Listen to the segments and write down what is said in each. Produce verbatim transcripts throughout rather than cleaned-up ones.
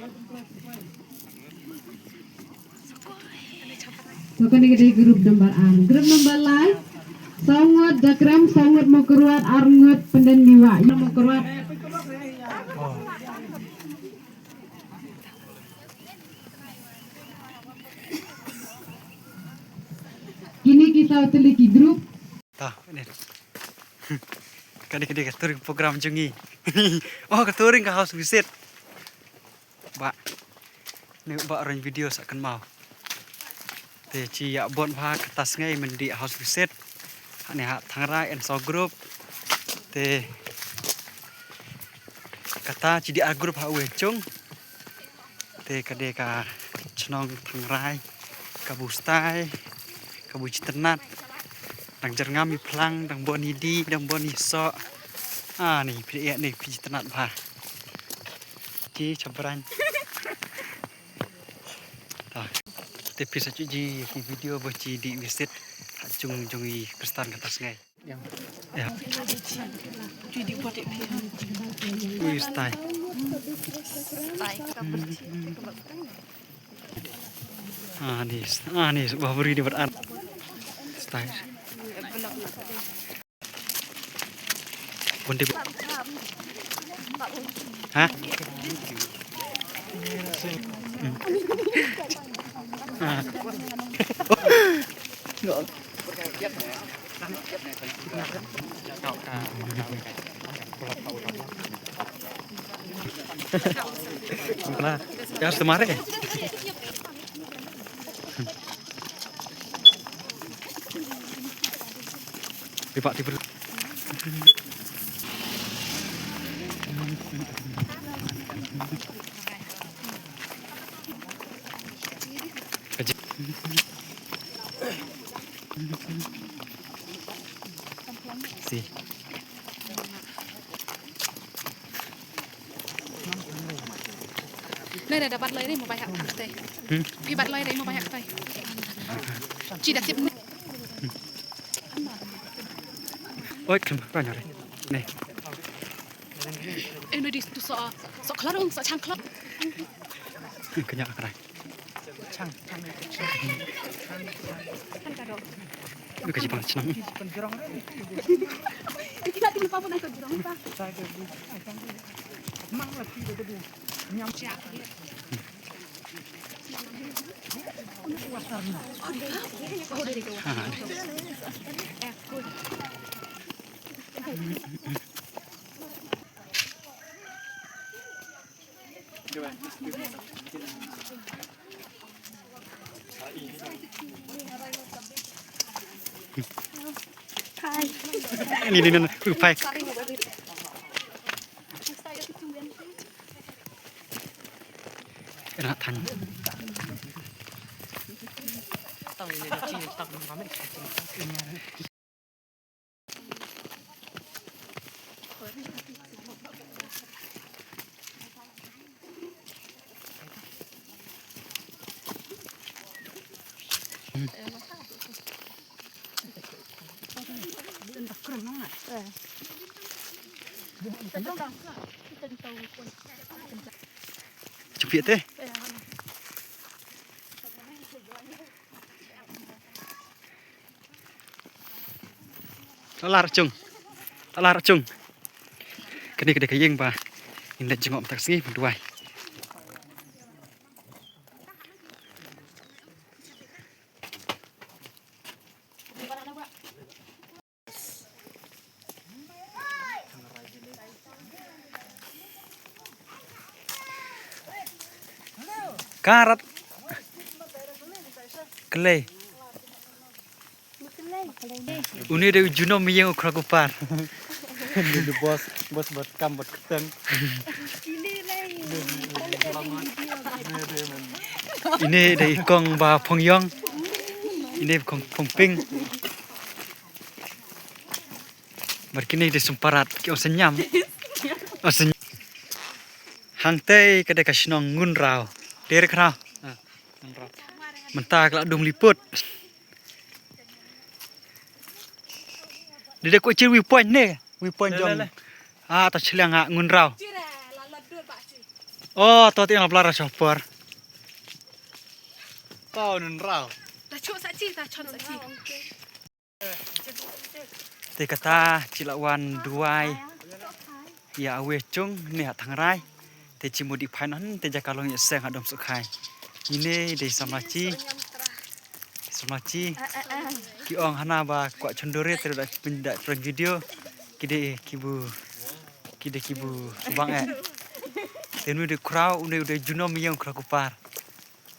To kane ka dei group number ar. Group number lai. Saw ngut Jakrem, saw ngut Mawkyrwat, ar ngut Pyndenmewah. Ïa Mawkyrwat. Kine ki saw tylli ki group. Ta, ne. Kane ka dei ka touring program jong ngi. Oh, ka touring ka house visit. Bah. Ni bah rung video sa kynmaw. Te chi ïa bun bha kata sngi mynta house visit. Ani ha Thangrai and saw group. Te kata chi dei ar group ha uwei chung. Te ka dei ka chnong Thangrai, ka Bustai, ka Buityntnat. Dang jyrngam i phlang, dang bun i di, dang bun i soh. Ah, ni phi ïa ni phi tynnat bha. Ki chabran. Ta. Te phi sa ju ji ki video ba chi dei visit ha chung jong i Khristan kata sngi. Ya. Ui, stai. Stai ka berchi. Anis, anis, wah beri di ber-, stai. Bundi. Ha? Hmm. Ah. Kena. Ya, harus kemarin. Lipat, lipat. Si. Nai da, da bat loi dei mo bai hak tai. Hmm? Phi bat loi dei mo bai hak tai. Chi da tip. Oi, kem, bai nyari. Nai. Eh, nai di tu so, so klarung, so chang klar. Kenya akrai. Chang, chang, chang. Lu ka jipang chnang. Ni, ni, ni, ni, phai. Kena than. Jumpa te. Talar chung. Talar chung. Kane ka dei ka ïing ba ngin leit jngoh mynta ka sngi ban duwai. Karat. Klei. Une de u junom ïing u khrak u par. Une de boss, boss bad kam bad kyrteng. Ine de i kong ba phong ïong. Ine phong, phong ping. Bad kine de sum parat ki ong sñiam. Ong sñiam. Hangtei ka dei ka shnong Ngunraw. Te re khraw. Mynta ka la dum liput. Dei dei ko chir wi point ne, wi point jong. Ah, ta chiliang ha Ngunraw. Oh, to tiang la blar shopper. Tau nun rau. Ta chok sa chi, ta chon sa chi. Te kata chi la wan duwai ïa a wei chung ne ha Thangrai. Te chi mu dih phain hon te jaka long ïa seng ha Dom Sukhai. Ine dei samla chi. Samla chi. Ki ong hana ba kwah chondore te da pynda front video. Ki dei ki bu ki dei ki bu bang eh. Te nu dei khraw une dei junom ïa u khraw kupar.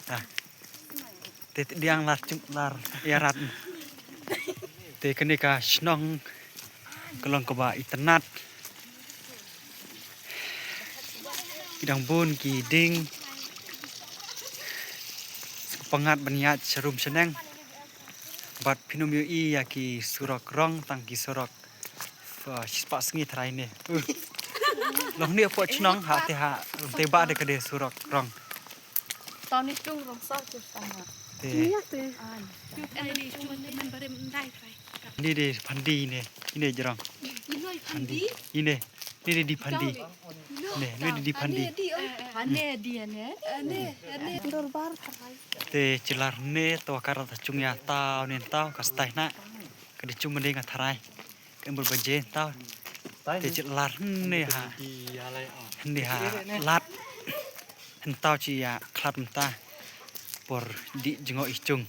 Ah. Te diang lar chung lar ïarat. Te kane ka shnong ka long kaba itynnat. Ki dang bun ki ding. Ka pyngngad ban ïaid sharum shaneng. Bad phin ym ïohi ïa ki surok rong tang ki surok Fa, shispah sngi tharai ne. Uh. Long ne pok chnong ha te ha, te ba de ka de surok rong. Tau ni chung rong sa tu sama. Te. Ni de phandi ne, ine jrong. Phandi. Ine, ni de di phandi. Ne, ni de di phandi. Ane di ane. Ane, ane. Dorbar tharai. Te chilar ne to ka ra ta chung ïa tau ne tau ka stai na. Ka de chung mending tharai. Ka embur baje tau. Te chit lar hynne ha. Hynne ha. Lat. Hynne tau chi ïa khlad mynta. Por dih jngoh i chung.